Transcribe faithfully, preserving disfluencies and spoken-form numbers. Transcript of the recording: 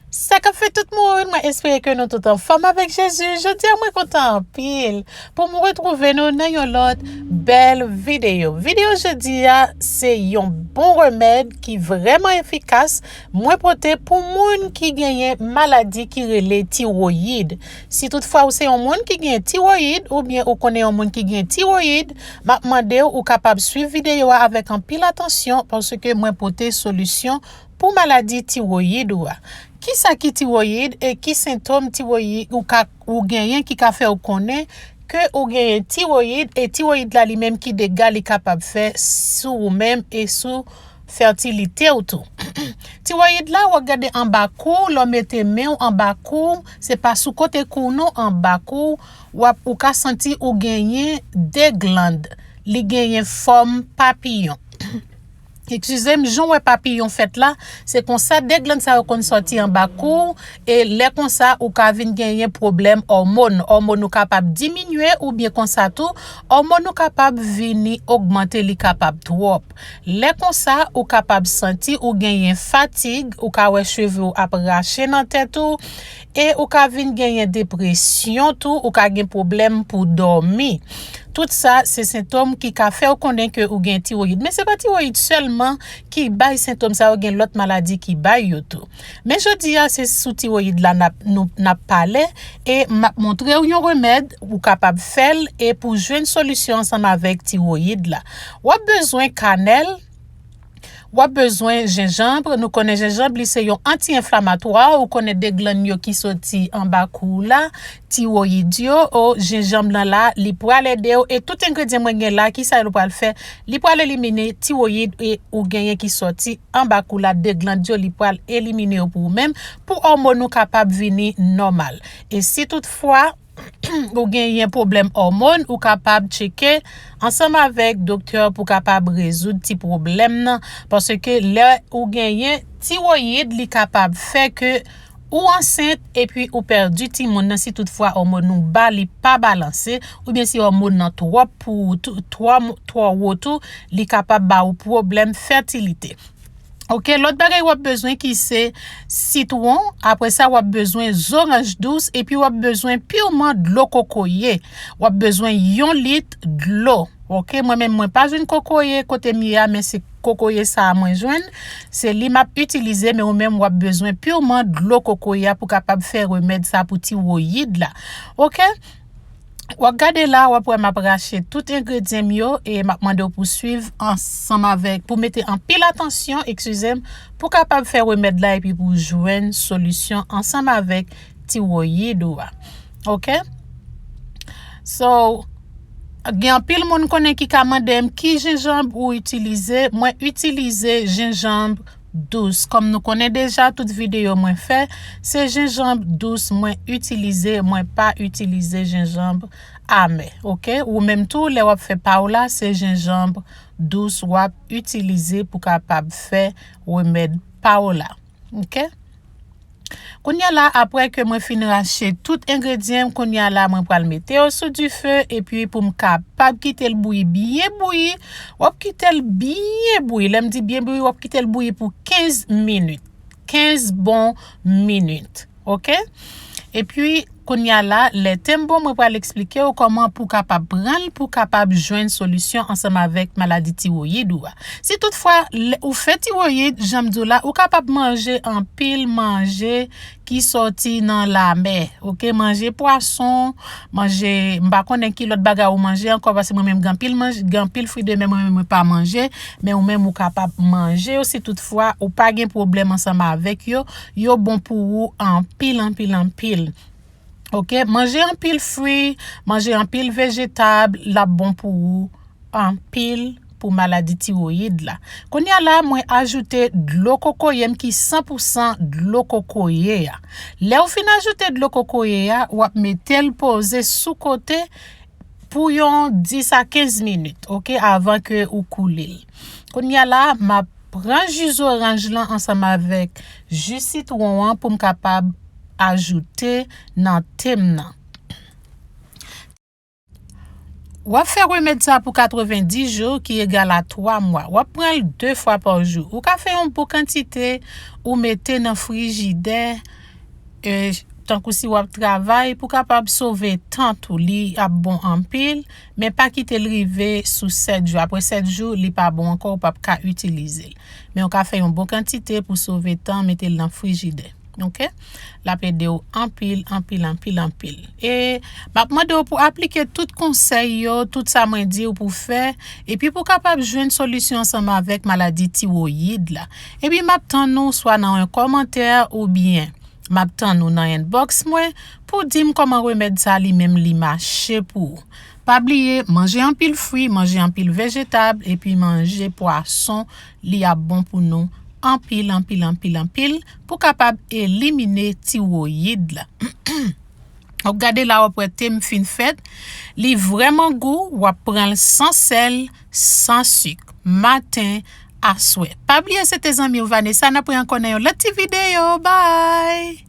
Sa k ap fèt tout moun, mwen espere ke nou tout anfòm avèk Jezi. Jodi a mwen kontan anpil pou m retwouve nou nan yon lòt bèl videyo. Videyo jodi a se yon bon remèd ki vrèman efikas mwen pote pou moun ki genyen maladi ki rele tiwoyid. Si toutfwa ou se yon moun ki gen tiwoyid oubyen ou konnen yon moun ki gen tiwoyid, m ap mande w ou kapab swiv videyo a avèk anpil atansyon paske mwen pote solisyon pou maladi tiwoyid ou a. Kisa ki tiwoyid e ki sentòm tiwoyid ou ka ou genyen ki ka fè w konnen ke ou genyen tiwoyid e tiwoyid la li menm ki dega li kapab fè sou ou menm e sou fètilite w tou. Tiwoyid la w ap gade anba kou w, lè w mete men w anba kou w, se pa sou kote kou w non, anba kou w, w ap ou ka santi ou genyen de glann. Li genyen fòm papiyon. Eskize m, jan w wè papiyon fèt la, se konsa de glann sa yo konn sòti anba kou w, e lè konsa ou ka vin genyen pwoblèm òmòn. Òmòn ou kapab diminye oubyen konsa tou, òmòn ou kapab vini ogmante, li kapab twòp. Lè konsa ou kapab santi ou genyen fatig, ou ka wè cheve w ap rache nan tèt ou, e ou ka vin genyen depresyon tou, ou ka gen pwoblèm pou dòmi. Tout sa se sentòm ki ka fè w konnen ke ou gen tiwoyid. Men se pa tiwoyid sèlman ki bay sentòm sa yo, gen lòt maladi ki bay yo tou. Men jodi a se sou tiwoyid la n ap nou n ap pale e m ap montre w yon remèd ou kapab fè l e pou jwenn solisyon ansanm avèk tiwoyid la. W ap bezwen kanèl, w ap bezwen jenjanm. Nou konnen jenjanm li se yon anti-enflamatwa. Ou konnen de glann yo ki soti anba kou w la, tiwoyid yo, o jenjanm lan la, li pral ede w. E tout engredyan mwen gen la, kisa yo pral fè? Li pral elimine tiwoyid e ou genyen ki soti anba kou la, de glann yo, li pral elimine yo pou ou menm, pou òmòn ou kapab vini nòmal. E si toutfwa ou genyen pwoblèm òmòn, ou kapab tcheke ansanm avèk doktè pou kapab rezoud ti pwoblèm nan. Paske lè ou genyen tiwoyid, li kapab fè ke ou ansent epi ou pèdi timoun nan si toutfwa òmòn ou ba li pa balanse, oubyen si òmòn nan twòp pou ou tou, twò, twò wo tou, li kapab ba ou pwoblèm fètilite. Oke, lòt bagay w ap bezwen ki se sitwon, apre sa w ap bezwen zoranj dous, epi w ap bezwen piman dlo kokoye. W ap bezwen yon lit dlo. Oke, mwen menm mwen pa jwenn kokoye kote m ye a, men se kokoye sa a mwen jwenn. Se li m ap itilize, men ou menm w ap bezwen piman dlo kokoye a pou kapab fè remèd sa pou tiwoyid la. Oke? W ap gade la, w ap wè m ap rache tout engredyan m yo e m ap mande w pou swiv ansanm avèk, pou mete anpil atansyon, eskize m, pou kapab fè remèd la epi pou jwenn solisyon ansanm avèk tiwoyid ou a. Oke? So, gen anpil moun konnen ki ka mande m ki jenjanm ou itilize. Mwen itilize jenjanm dous. Kòm nou konnen deja, tout videyo mwen fè, se jenjanm dous mwen itilize. Mwen pa itilize jenjanm amè, oke? Ou menm tou, lè w ap fè pa w la, se jenjanm dous w ap itilize pou kapab fè remèd pa w la, oke? Kounye a la, apre ke mwen fin rache tout engredyan m, kounye a la, mwen pral mete yo sou dife, epi pou m kapab kite l bouyi, byen bouyi, w ap kite l byen bouyi. Lè m di byen bouyi, w ap kite l bouyi pou kenz minit. Kenz bon minit. Oke? Epi, kounye a la, lè te m bon, mwen pral eksplike w kòman pou w kapab pran l, pou w kapab jwenn solisyon ansanm avèk maladi tiwoyid ou a. Si toutfwa, lè ou fè tiwoyid, jan m di w la, ou kapab manje anpil manje ki sòti nan lamè. Oke, manje pwason, manje, m pa konnen ki lòt bagay ou manje ankò, paske mwen menm gen anpil manje, gen anpil fwi de mè mwen menm mwen pa manje, men ou menm ou kapab manje yo si toutfwa ou pa gen pwoblèm ansanm avèk yo, yo bon pou ou anpil, anpil, anpil. Oke, manje anpil fwi, manje anpil vejetab, l ap bon pou ou anpil pou maladi tiwoyid la. Kounye a la, mwen ajoute dlo kokoye m ki san pou san dlo kokoye a. Lè w fin ajoute dlo kokoye a, w ap mete l poze sou kote pou yon dis a kenz minit, oke, avan ke ou koule l. Kounye a la, m ap pran ji zoranj lan ansanm avèk ji sitwon an pou m kapab ajoute nan te m nan. W ap fè remèd sa pou katrevenndis jou, ki egal a twa mwa. W ap pran l de fwa pa jou. Ou ka fè yon bon kantite, ou mete nan frijidè, e, tankou si w ap travay, pou kapab sove tan tou. Li ap bon anpil, men pa kite l rive sou sèt jou. Apre sèt jou, li pa bon ankò, ou p ap ka itilize l. Men ou ka fè yon bon kantite pou sove tan, mete l nan frijidè. Ok? L ap ede w anpil, anpil, anpil, anpil. E m ap mande w pou aplike tout konsèy yo, tout sa mwen di w pou fè, epi pou kapab jwenn solisyon ansanm avèk maladi tiwoyid la. Epi m ap tann ou swa nan yon kòmantè oubyen m ap tann ou nan inbox mwen pou di m kòman remèd sa li menm li mache pou ou. Pa bliye, manje anpil fwi, manje anpil vejetab, epi manje pwason, li ap bon pou nou anpil, anpil, anpil, anpil, pou kapab elimine tiwoyid la. W ap gade la, w ap wè te m fin fèt. Li vrèman gou, w ap pran l san sèl, san sik, maten, aswè. Pa bliye, se te zanmi w Vanessa, n ap wè ankò nan yon lòt ti videyo. Bye!